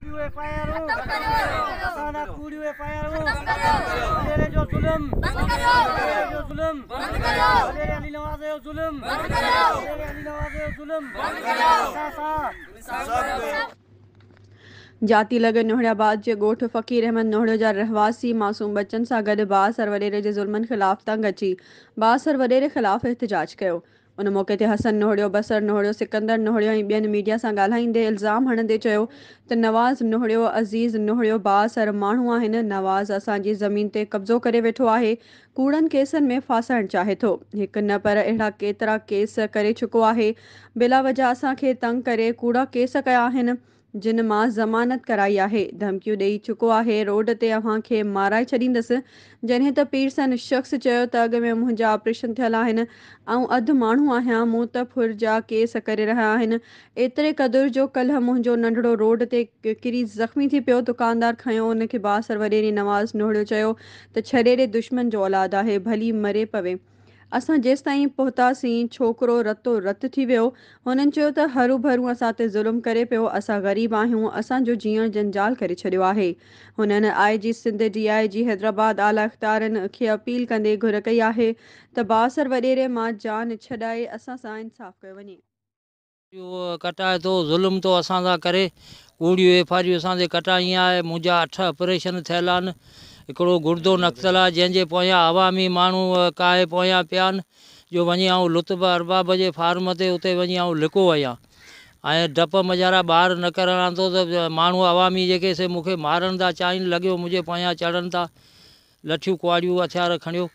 جاتي لڳ نوهڙيآباد جي ڳوٺ فقير احمد نوهڙيو جا رهواسي معصوم ٻچن سان گڏ بااثر وڏيري جي ظلمن خلاف تنگ اچي بااثر وڏيري خلاف احتجاج ڪيو. ان موقعي تي حسن نوهڙيو، بصر نوهڙيو، سڪندر نوهڙيو ۽ ٻين ميڊيا سان ڳالهائيندي الزام هڻندي چيو ته نواز نوهڙيو، عزيز نوهڙيو بااثر ماڻهو آهن، نواز اسان جي زمين تي قبضو ڪري ويٺو آهي، ڪوڙن ڪيسن ۾ ڦاسائڻ چاهي ٿو، هڪ نه پر اهڙا ڪيترا ڪيس ڪري چڪو آهي، بلاوجه اسان کي تنگ ڪري ڪوڙا ڪيس ڪيا آهن. جن مان ضمانت ڪرائي آهي، ڌمڪيون ڏئي چڪو آهي، روڊ تي اوهان کي مارائي ڇڏيندس، جڏهن ته پيرسن شخص چيو ته اڳ ۾ منهنجا آپريشن ٿيل آهن، آئون اڌ ماڻهو آهيان، مون ته ڦر جا ڪيس ڪري رهيا آهن، ايتري قدر جو ڪلهه منهنجو ننڍڙو روڊ تي ڪري زخمي ٿي پيو، دڪاندار کنيو ان کي بااثر وڏيري نواز نوهڙيو چيو ته ڇڏي ڏي دشمن جو اولاد آهي، ڀلي مري پوي. اسان جيستائين پهتاسين، ڇوڪرو رتو رت ٿي ويو. هنن چيو ته هروڀرو اسان تي ظلم ڪري پيو، اسان غريب آهيون، اسان جو جيئڻ جنجال ڪري ڇڏيو آهي. هنن I G Sindh, D I G Hyderabad, اعليٰ اختيارين کي اپيل ڪندي گهر ڪئي آهي ته بااثر وڏيري مان جان ڇڏائي اسان سان انصاف ڪيو وڃي. اهو ڪٽائي ٿو ظلم ٿو اسان سان ڪري ڪوڙيون ايف آر يون اسان تي ڪٽائي آهي منهنجا اٺ آپريشن ٿيل آهن هڪڙو گردو نڪتل آهي جنهن جي پويان عوامي ماڻهو ڪاهي پويان پيا آهن جو وڃي آئون لطف ارباب جي فارم تي اتي وڃي آئون لڪو آهيان ۽ ڊپ مجارا ٻاهر نه ڪرڻان ٿو ته ماڻهو عوامي جيڪي سي مون کي مارڻ ٿا چاهين لڳيو منهنجي پويان چڙهن ٿا لٺيون ڪهاڙيون هٿيار کڻيو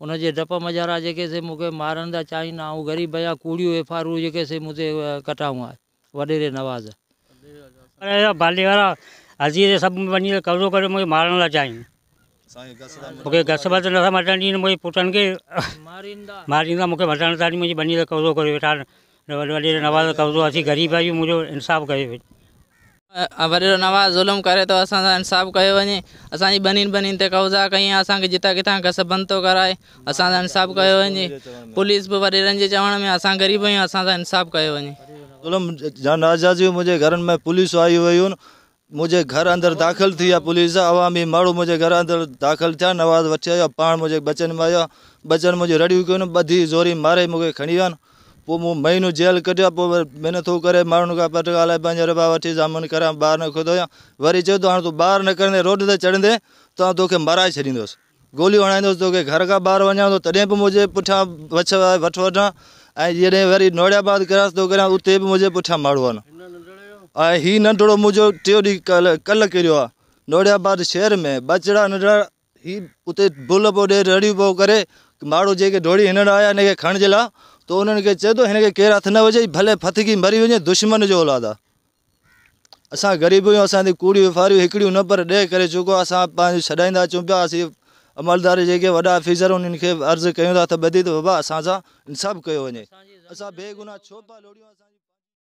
ان جي ڊپ منجهارا جيڪي سي مون کي مارڻ ٿا چاهين، آئون غريب آهيان، ڪوڙيون ايف آر اون جيڪي سي مون تي ڪٽائون آهي. وڏيري نواز. بالي وارا عزيز سڀ وڃي قبضو ڪري مون کي مارڻ ٿا چاهين. مون کي گس بس نٿا مٽڻ ڏين، منهنجي پٽن کي ماريندا، مون کي مٽڻ نٿا ڏين، منهنجي ٻني تي قبضو ڪري ويٺا آهن. وڏيري نواز قبضو، اسين غريب آهيون، منهنجو انصاف ڪيو وڃي. وڏيرو نواز ظلم ڪري ٿو اسان سان انصاف ڪيو وڃي اسان جي ٻنين ٻنين تي قبضا ڪئي آهن اسان کي جتان ڪٿان گس بند ٿو ڪرائي اسان سان انصاف ڪيو وڃي پوليس به وڏيرن جي چوڻ ۾ اسان غريب آهيون اسان سان انصاف ڪيو وڃي. ظلم جا ناجائزيون منهنجي گهرن ۾ پوليس آئي ويون منهنجي گهر اندر داخل ٿي ويا پوليس عوامي ماڻهو منهنجي گهر اندر داخل ٿيا نواز وٺي آيو پاڻ منهنجي ٻچن ۾ آيو ٻچن منهنجي رڙيون ڪيون ٻڌي زوري ماري مون کي کڻي ويا پوء مون مهينو جيل ڪٽيو پوء منٿون ڪري ماڻهن کان پٽ ڳالهائي پنهنجا رپيا وٺي ضامن ڪرايم ٻاهر نڪتو آهيان وري چيو ته هاڻ تون ٻاهر نڪرندين روڊ تي چڙهندين ته آئون توکي مارائي ڇڏيندس گوليون هڻائيندس توکي گهر کان ٻاهر وڃان ٿو تڏهن به منهنجي پٺيان وڇ وٺ وٺان ۽ جڏهن وري نوڙي آباد ڪراس ٿو ڪريان اتي به منهنجي پٺيان ماڻهو آهن ۽ هي ننڍڙو منهنجو ٽيون ڏينهن ڪلهه ڪلهه ڪريو آهي نوڙي آباد شهر ۾ ٻچڙا ننڍڙا هي اتي بل پيو ڏي رڙيون پيو ڪري ماڻهو جيڪي ڊوڙي هنن آيا هن کي کڻڻ جي لاء ته انهن کي چئي ٿو هن کي ڪير هٿ نه وجهي ڀلي ڦٿڪي مري وڃي دشمن جو اولاد آ اسان غريب آهيون اسان تي ڪوڙيون وفاريون هڪڙيون نه پر ڏهه ڪري چڪو آ اسان پنهنجو ڇڏائيندا اچون پيا اسين عملدار جيڪي وڏا آفيسر انهن کي عرض ڪيون ٿا ته ٻڌي ته بابا اسان سان انصاف ڪيو وڃي اسان بيگناهه ڇو پيا لوڙيون اسان